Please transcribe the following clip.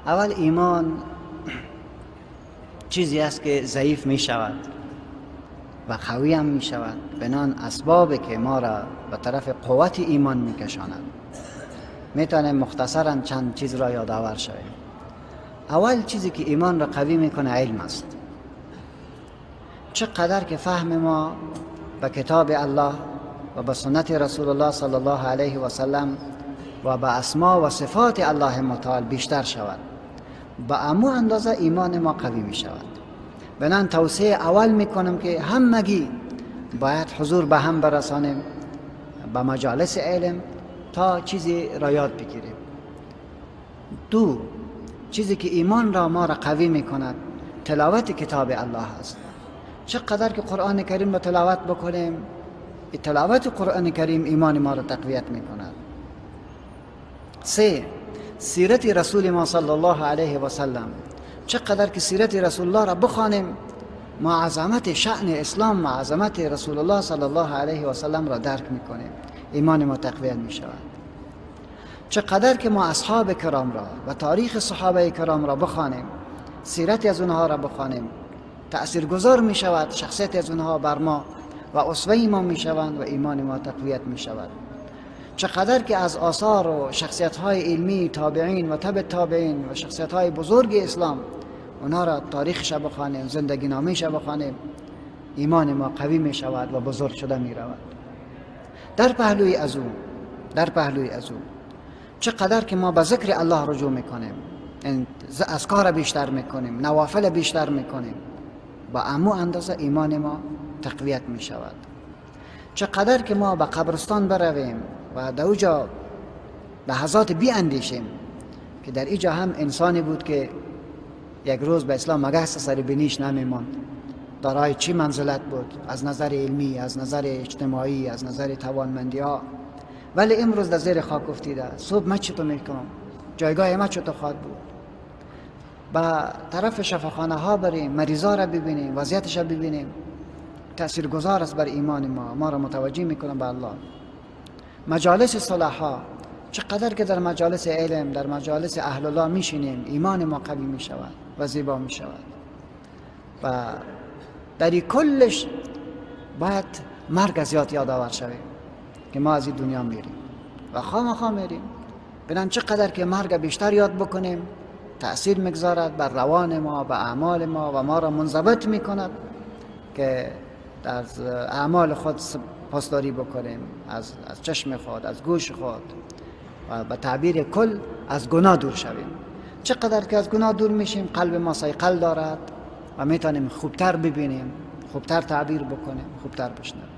اول ایمان چیزی است که ضعیف می شود و قوی هم می شود، بنان اسباب که ما را به طرف قوت ایمان می کشاند. می توانیم مختصرا چند چیز را یادآور شویم. اول چیزی که ایمان را قوی می کنه علم است. چقدر که فهم ما به کتاب الله و به سنت رسول الله صلی الله علیه و سلم و به اسما و صفات الله متعال بیشتر شود، به امو اندازه ایمان ما قوی می شود. بنان توصیه اول می کنم که همگی باید حضور به هم برسانیم به مجالس علم تا چیزی را یاد بگیریم. دو، چیزی که ایمان را ما را قوی می کند تلاوت کتاب الله است. چقدر که قرآن کریم را تلاوت بکنیم، تلاوت قرآن کریم ایمان ما را تقویت می کند. سه، سیرت رسول ما صلی الله علیه و سلم. چقدر که سیرت رسول الله را بخوانیم، ما عظمت شأن اسلام و عظمت رسول الله صلی الله علیه و سلم را درک میکنیم، ایمان ما تقویت می شود. چقدر که ما اصحاب کرام را و تاریخ صحابه کرام را بخوانیم، سیرت از اونها را بخوانیم، تأثیرگذار می شود شخصیت از اونها بر ما و اسوه ما می شوند و ایمان ما تقویت می شود. چقدر که از آثار و شخصیت های علمی تابعین و تبع تابعین و شخصیت های بزرگ اسلام اونها را تاریخش بخوانیم، زندگی نامه‌اش بخوانیم، ایمان ما قوی می شود و بزرگ شده می رود. در پهلوی از او چقدر که ما به ذکر الله رجوع میکنیم، اذکار بیشتر میکنیم، نوافل بیشتر میکنیم، با امو اندازه ایمان ما تقویت می شود. چقدر که ما به قبرستان برویم و در اوجا لحظات بی اندیشیم که در اینجا هم انسانی بود که یک روز به اسلام مگس سر بینیش نمیماند، دارای چی منزلت بود از نظر علمی، از نظر اجتماعی، از نظر توانمندی ها، ولی امروز در زیر خاک افتیده. صبح من چطور میکنم، جایگاه ما چطور خواهد بود؟ به طرف شفاخانه ها بریم، مریضا را ببینیم، وضعیتش را ببینیم، تاثیرگذار است بر ایمان ما، ما را متوجه میکنه به الله. مجالس صلحا، چقدر که در مجالس علم، در مجالس اهل الله میشینیم، ایمان ما قوی میشود و زیبا میشود. و در این کلش باید مرگ از یاد یادآور شویم که ما از این دنیا میریم و خامخا میریم. بنان چقدر که مرگ بیشتر یاد بکنیم، تأثیر میگذارد بر روان ما، به اعمال ما و ما را منضبط میکند که از اعمال خود پاسداری بکنیم، از چشم خود، از گوش خود و به تعبیر کل از گناه دور شویم. چقدر که از گناه دور میشیم، قلب ما صیقل دارد و میتونیم خوبتر ببینیم، خوبتر تعبیر بکنیم، خوبتر بشنویم.